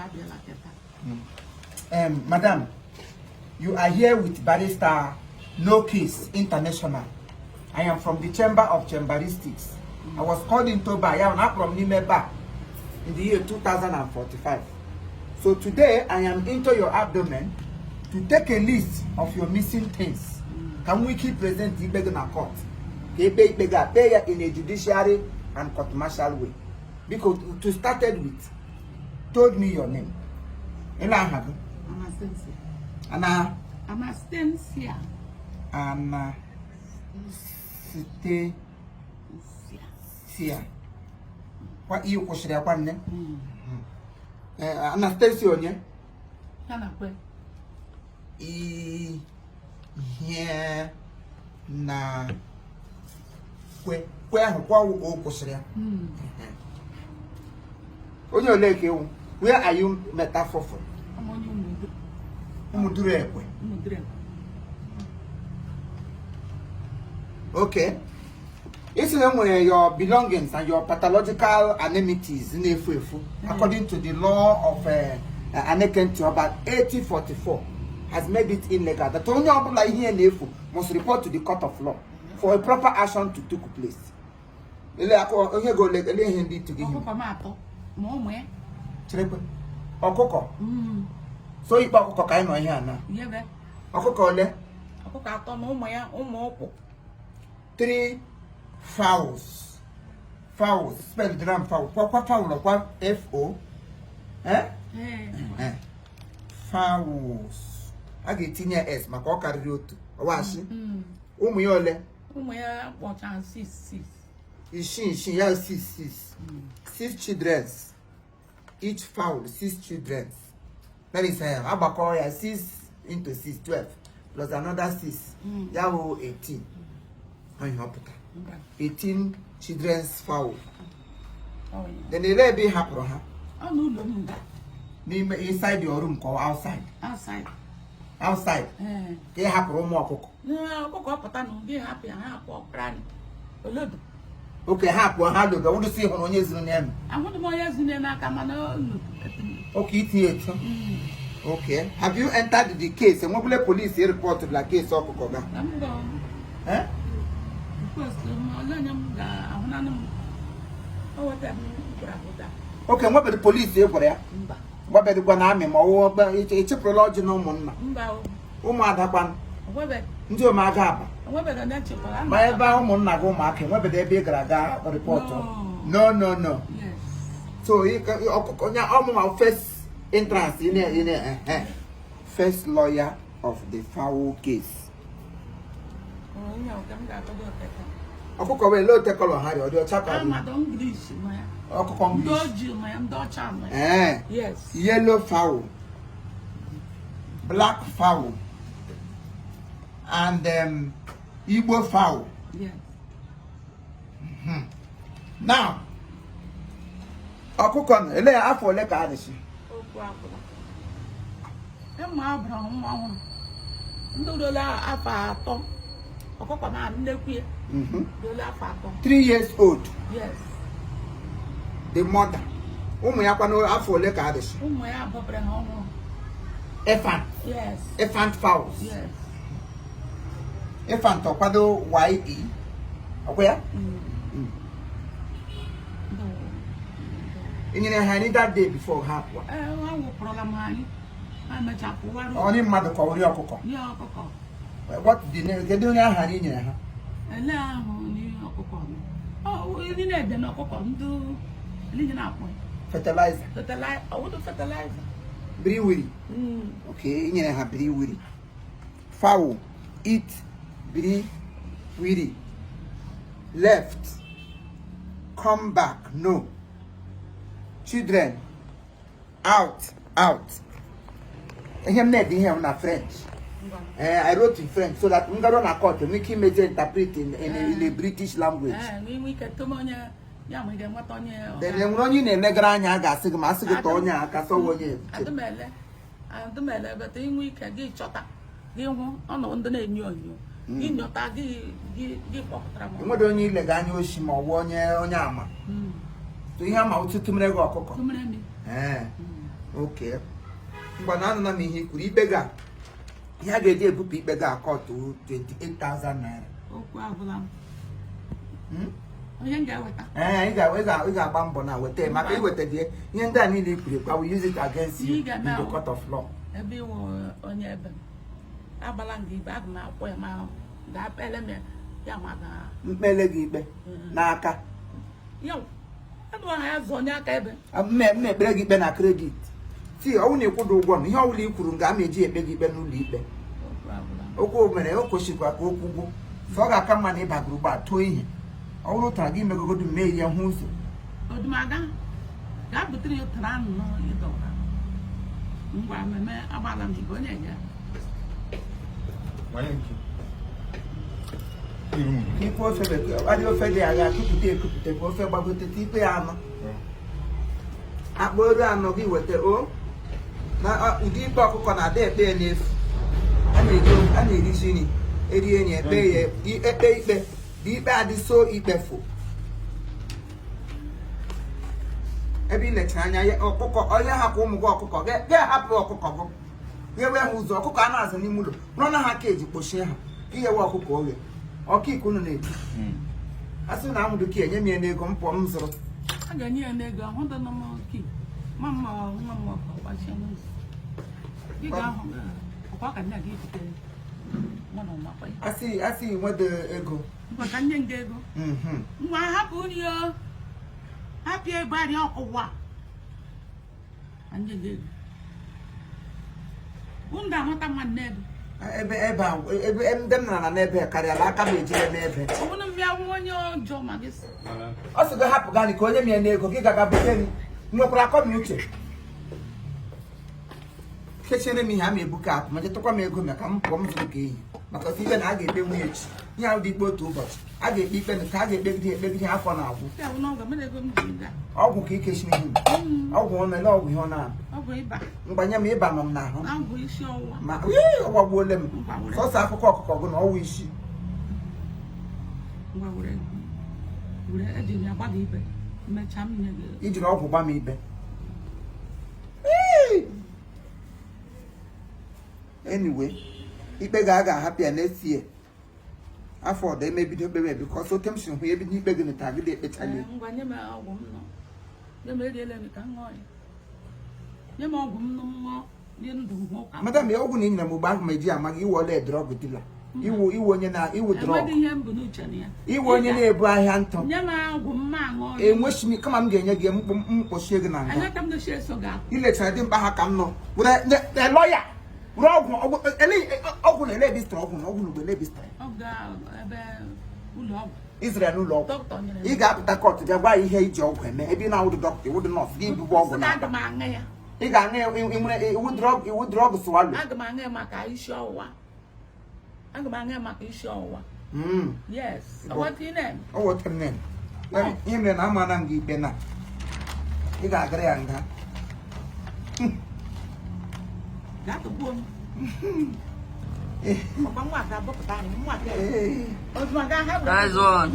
Abịala kịta. Madam, you are here with Barrister No Case International. I am from the Chamber of Chamberistics. I was called into bar, ya na akpọrọ m n'ime bar in the year 2045. So today I am into your abdomen to take a list of your missing things. Ka m nwee ike present ikpe gị na court? Ka ekpe ikpe gị a kpee ya in a judiciary and court martial way. Biko, to started with, told me your name. Ele aha gị? Anastasia. Ana Anastasia. Ana site sia. Kwa iyo kwụsịrị akwa nne. Eh, Anastasia onye? Ya na kwe. Ihe na kwe kwe ahụ kwa o kwụsịrị ya. Onye ole ka ewu? Where are you metaphor from? Ama onye Ụmụduru. Ụmụduru Ekwe. Ụmụduru Ekwe. Okay. Isi na enwere your belongings and your pathological amenities na-efu efu according to the law of Aneke about 1844 has made it illegal that onye ọbụla ihe na-efu must report to the court of law for a proper action to take place. Ele akọ onye go ole ele ihe ndị itu gị ihe. Ọkụkọ m atọ ma ụmụ ya. Cherekwe. Ọkụkọ. So ikpe ọkụkọ ka anyị nọ ihe a na. Yebe. Ọkụkọ ole? Ọkụkọ atọ na ụmụ ya, ụmụ ụkwụ. Three fowls. Fowls. Spell the name fowl. Kwa kwa fowl kwa F O. Eh? Ee. Fowls. A ga-etinye S maka ọ karịrị otu. Ọwashi. Ụmụ ya ole? Ụmụ ya kpọcha 6 6. Isii isii ya 6 6. Six children. Each fowl six children. That is agbakọ ya 6 into 6, 12 plus another 6. Ya wụ 18. Ọ ihe ọ pụtara. 18 children's fowl. Then ele ebe ị hapụrụ ha? Ọ n'ụlọ m nga. N'ime inside your room ka ọ outside? Outside. Outside. Ee. Ka ị hapụrụ ụmụ ọkụkọ? Ọkụkọ pụta na gị hapụ ya, ha pụọ kwara olodo. Okay, ha pụọ ha lodo wụdụsị hụrụ onye zuru n'elu. Ahụdị m onye zuru n'aka mana olodo. Okay, itinye etu. Okay. Have you entered the case? Enwekwule police report la case ọkụkọ ga? Na m ga Eh? request m ole onye m ga-ahụnanụ m. O weta m gwara pụta. Okay, nwebedị polisi e gwara ya? Mba. Gwabedịkwa na amị ma ọwụ echepụrụla ọjị na ụmụnna. Mba o. Ụmụada kwanụ. Onwebe. Ndị ụmụaga aba. Onwebedị onye nchekwara. Ma ebe ụmụnna gị ụmụaka enwebedị ebe ị gara aga report? No, no, no. Yes. So ọkụkọ onye ọmụma first entrance in a first lawyer of the fowl case. Ọkụkọ wee lee ote colour ha dị, ọ dị ọcha ka ọ dị? Ọkụkọ English. Ee. Yes. Yellow fowl, black fowl, and Igbo fowl. Yes. Now, ọkụkọ nọ ele ya afọ ole ka a dịsị? Okwu akwụla. Ịma abụrụ nwa ọhụrụ. Ndị ruola afọ 3. Ọkụkọ ma nnekwu ya. Ruola afọ 3. 3 years old. Yes. The mother. Ụmụ ya kwanụ afọ ole ka a dịsị? Ụmụ ya abụbara ha ọhụrụ. Infant. Yes. Infant fowls. Yes. Infant ọkwado YE. Ọkwa ya? Ị nyere ha nri that day before ha pụọ? Ee, ha wụpụrụla m anyị. Ha mechaa pụwara. Ọ mmadụ ka ọ ọkụkọ? Nye ọkụkọ. What the name? Kedu onye aha anyị nyere ha? Ele ahụ n'ihe ọkụkọ. Ọ ndị na-ede n'ọkụkọ ndị ndị na-akpọ. Fertilizer. Fertilizer. Ọ wụdụ fertilizer. Biriwiri. Okay, ị nyere ha biriwiri. Fowl eat biriwiri. Left. Come back. No. Children. Out. Out. Ihe m na-ede ihe m na French. I wrote in French so that m garuo na court enwe ike imezi interpret in a British language. Then enwere onye ị na-elegara anya a ga-asị gị ma asị gị tọọ onye a aka sọwa onye adụmele bete inwe ike gị chọta gị hụ ọnọdụ ndị na-enyo enyo gị nyọta gị gị kpọpụtara m. Enwere onye ilega anya oshi ma ọ bụ onye onye ama. So ihe ama otu tụmere gị ọkụkọ. Okay, ngwa na anụna m ihe i kwuru. Ikpe ga ihe a ga-eji ebupụ ikpe ga court 28,000 naira. Okwu agwụla m. Hmm? Onye m ga-eweta? Ee, ị ga-agba mbọ na weta ya, maka iweta dị ihe ndị a niile i kwuru ekwu, I will use it against you Ihe ị in ga-eme the ahụ. court of law. Ebe ịwụ onye ebe m agbala m gị ibe, aga m akwụ ya ma ga-akpele m ya ya ma ga Mkpele gị ikpe n'aka. Ya anụ aha ya zụ onye aka ebe. M na-ekpere gị ikpe na credit ti ọnwụ na ịkwụdo ụgwọ m, ihe ọbụla i kwuru nga ama eji ekpe gị ikpe n'ụlọ ikpe. Okwu agwụla m. Okwu mere o kwesịrịkwa ka okwu gwụ, so ọ ga-aka mma na ịbagoro ugbo a tụọ ihe ọ bụrụ ụtara gị megogodu mee ihe hụ ụzọ. Odumaga gaa butere ya ụtara anụ ịdọka ngwa mmemme agbala m igwe onye ga Nwanye nke. Iru m. Ikpe ofe bekee adị, ofe dị agha kupụta ekupụta ka ofe gbagote ikpe ya anọ akpa oru anọ gị weta o na ụdị ikpe ọkụkọ na-ada ekpe ya n'efu. A na-eri nri erie ya ekpe ya ekpe ikpe dị ikpe adị so ikpefu ebe ị lechara anya ya ọkụkọ onye hapụ ụmụ gị ọkụkọ ga-ahapụ ọkụkọ gị ghewe ha ụzọ ọkụkọ a na-azụ n'ime ụlọ rụọ na ha keji kpochie ha ighewe ọkụkọ oghe ọkaikpe unu na-ebu a sị na anwụrụ ka enye m ya n'ego m pụọ m zụrụ. A ga-enye ya n'ego ahụ dị na m ki ma mma nwa m ọkọ gbachie n'ụzọ gị ga-ahụ ọkwa ka nne gị butere nwa na ọmakwa ya. Asị nwede ego. Ngwa ka nye m gị ego. Ngwa hapụ nri o, hapụ ebe arịa ọkụwa ka nye gị ego unu ga-ahụta nwa nne ego. Ebe ebe a ebe ndị m nara n'ebe a karịala aka m ejire n'ebe. Ọ bụrụ m bịa nwa onye ọjọọ ma gị sị Ọ sị gị hapụ gani ka onye m ya n'ego gị gaga bute m nwekwara akọ na uche kechiere m ihe a ma ebuka apụ ma jetụkwa m ego maka m pụọ m zụrụ ka ehi maka otu ikpe na a ga-ekpe nwunye echi ihe ahụ dị ikpe otu ụbọchị a ga-ekpe ikpe nke a ga-ekpegide ekpegide afọ na-agwụ. Ya bụ n'ọgwụ mere ego m ji gaa. Ọgwụ ka ikechiri ihe ọgwụ ọ na-ele ọgwụ ihe ọ na-anụ. Ọgwụ ịba. Mgbanye m ịba nọ m n'ahụ. Na ọgwụ isi ọwụwa. Ma ọ gbagbuole m sọsọ akụkọ ọkụkọ gụ na ọwụ isi. Ngwa were were eji m ya gba gị ibe mechaa m nye gị. Ijiri ọgwụ gba m ibe. Anyway, ikpe ga a ga-ahapụ ya next year afọ ọdọ emebido ekpere because ote m si hụ ebido ikpe gị nta gị ekpechali. Ee, ngwa nye m ọgwụ m nọ nye m eriela m ka m ṅụọ ya, nye m ọgwụ m nọ m ṅụọ dị ndụ hụ ka Madam, ya ọgwụ na ị nyere m ugbo ahụ ma eji ama gị iwole drug dealer, iwu iwu onye na iwu drug. Enweghị ihe m bụ n'uche na ya. Iwu onye na-ebu ahịa ntụ. Nye m ọgwụ m ma ṅụọ ya. Enwechi m kama m ga-enye gị mkpụ mkpochie gị na nga. Anya ka m na-esi eso gị akwụ. Ilechara dị mkpa ha ka m nọ were lọya were ọgwụ ọgwụ ọgwụ na ele bistro ọgwụ na ọgwụ na ugbo ele bistro. Ọ ga ebe ụlọ ọgwụ. Israel ụlọ ọgwụ. Dọkịta nyere m. Ị ga-apụta court bịa gwa ya ihe iji ọgwụ eme ebe ị na-awụdụ dọkịta iwụdụ nọọsụ gị ibugbo ọgwụ Sị na na aga m aṅụ ya. Ị ga-aṅụ ya nwere iwu drug iwu drug swallow. Aga m aṅụ ya maka isi ọwụwa, aga m aṅụ ya maka isi ọwụwa. Yes. What ị na-eme? Ọ wọta m name. Ihe mere na amana m gị ikpe na ị ga-agara ya nga. Gaa tụgbuo m ọkwa nwa ga-abọpụta anyị nwa ga Ee. ozugbo ga ha Nice one.